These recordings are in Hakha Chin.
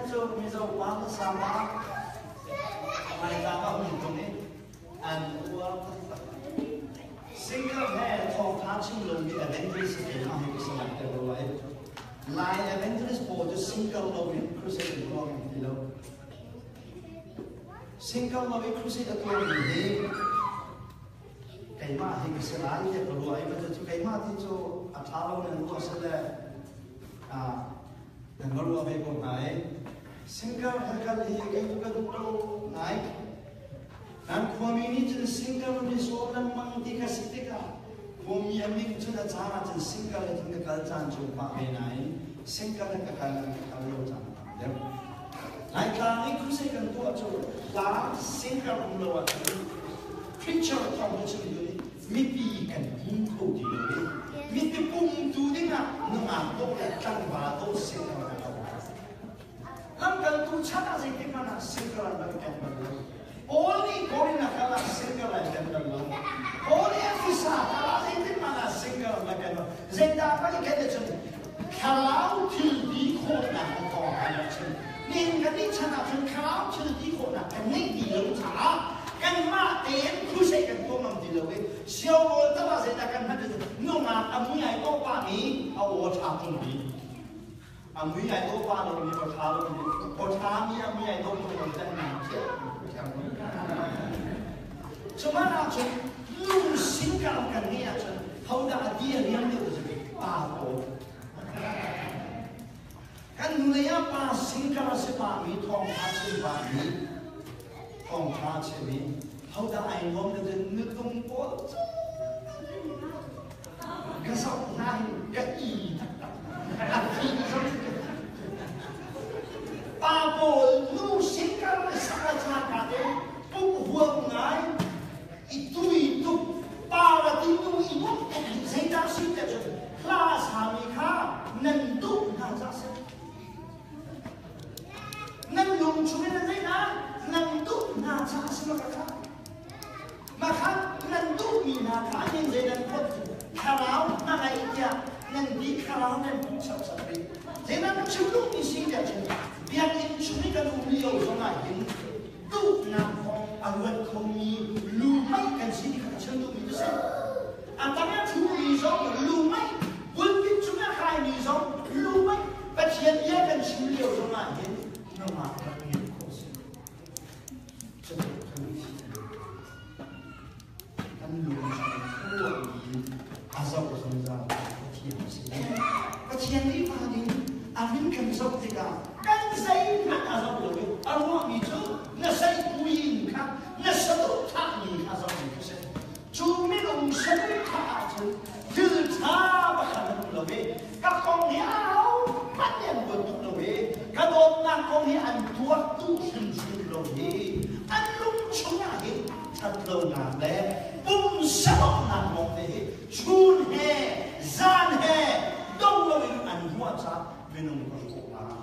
Pakhat cu Mizo pa hmasa pa Laitlang ah um tung i an uar taktak. Single he thawngtha chim lomi evangelist keimah hi ka si lai te rua i Lai evangelist pawl cu single lo in crusade an tuah ngam ti lo. Single lo i crusade a tuahmi hi keimah hi ka si lai tiah ka ruah i cu keimah ti cu a ṭha lo nan ruah si le nan va ruah ve ko hna i single he kal hi kei cu ka duh lo ngai. Nan khuami nih cun single mi saw lengmang ti kha si tikah khuami an ning cun a caan ah cun single he cun ka kal caan cu pah ve nain single he ka kal ka kal lo caan tam deuh. Laitlang i crusade kan tuah cu hla single um lo ahcun preacher thawng cu chim dun i mipi kan pum kho ti lo i mipi pumtu dingah nungak dawh le tlangval dawh single kan lo. Lamkaltu chan ah zeitik hmanh ah single an rak ken bal lo. Paul nih Korin a kal ah single an ken bal lo. Paul nih Efesa kal ah zeitik hmanh ah single an rak ken lo. Zeidah kan i ken ahcun thlarau thil ti khawhnak a kong an rak chim. Nihin kan nih chan ah cun thlarau thil ti khawhnak kan ngeih ti lo caah kanmah tein crusade kan tuah ngam ti lo i siaurawl tam ah zeidah kan hman ahcun nungak a mui ai kawh pahmi a aw ṭha tung mi A mui ai dawh pa lo mi aw ṭha lo mi aw ṭha mi a mui ai dawh tung lo can nang thiam. Cuman ahcun nu singkar kan ngeih ahcun hodah a ti a riam deuh cu pa pawl. Kan nu lei ah pa singkar a si pa mi thawngṭha chim pa mi thawngṭha chim i hodah ai nuam deuh cu nutung pawl cu ka zoh hna hi ka i taktak. A thi zoh Pa pawl nu sinkar le saka cha ka te pum huam ngai i tui tuk pa la ti nu i nuam tuk zeidah si te cun hla sami kha nan duh hna ca si nan lung chung in zeidah nan duh hna ca si ma ka Mah kha nan duhmi hna kha an zei nan phawt thlarau hna ngai tiah nan ti thlarau nan hmuh saksak rih. Zei nan chim duhmi si tiah cun biakinn chung i kan um lio zongah hin duhnak kong a ruat khomi lumei kan si ti kha ka chim duhmi cu si. A tang a ṭhumi zong lumei, pulpit cung a kaimi zong lumei, Pathian bia kan chim lio zongah hin nungak rak ngeih khawh si. Kan lung chung a zoh zungzal Pathian a si. Pathian nih pa nih a min kan zoh tikah kan zeihmanh a zoh lo i a ruahmi cu na seihmui kha na saduhthahmi kha a zohmi kha si. Cu minung saduhthah ahcun thil ṭha pakhat an um lo i ka kong hi ahohmanh nih an ruat duh lo i ka dawtnak kong hi an tuak duh hrimhrim lo i an lung chungah hin ṭhatlonak le pumsalawhnak lawngte hi chun he zan he dong loin an ruah caah minung ka hrawh lai.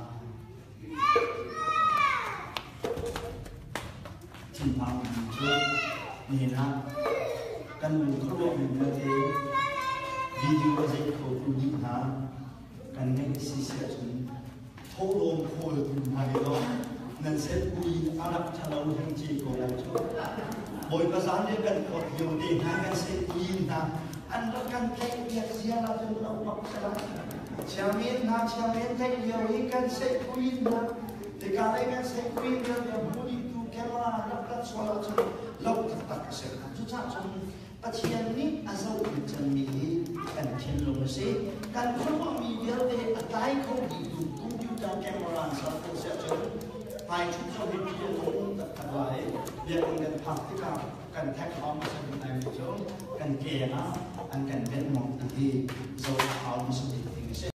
Thinphang cu nihin ah kan lung khuaruahmi vialte video a zeih khotu dih hna kan ngeih si si ahcun thawhlawm khawltu hna he zong nan set buin a rak ṭhalo heng ci ko lai cu. Bawipa zan le kan phawt lio te hna kan set buin hna an rak kan tlaih piak ziar ahcun lo bak sala. Chiangin hna chiangin tlaih lio i kan set buin hna Tikah lei kan sehkuin kan hmuhtu camera rak rat sual ahcun lo taktak a si. Cucaah cun Pathian nih a zoh cangmi hi kan thinlung a si. Kan khuaruahmi vialte a tlai kho dihtu computer camera an ser khawh si ahcun hmai chuk zoh hi ṭih a nung taktak lai. Biakinn kan phak tikah kan thek hau hmasa bik laimi cu kan ke ah an kan benh mawng ti hi zoh a hau hmasa bik ding a si.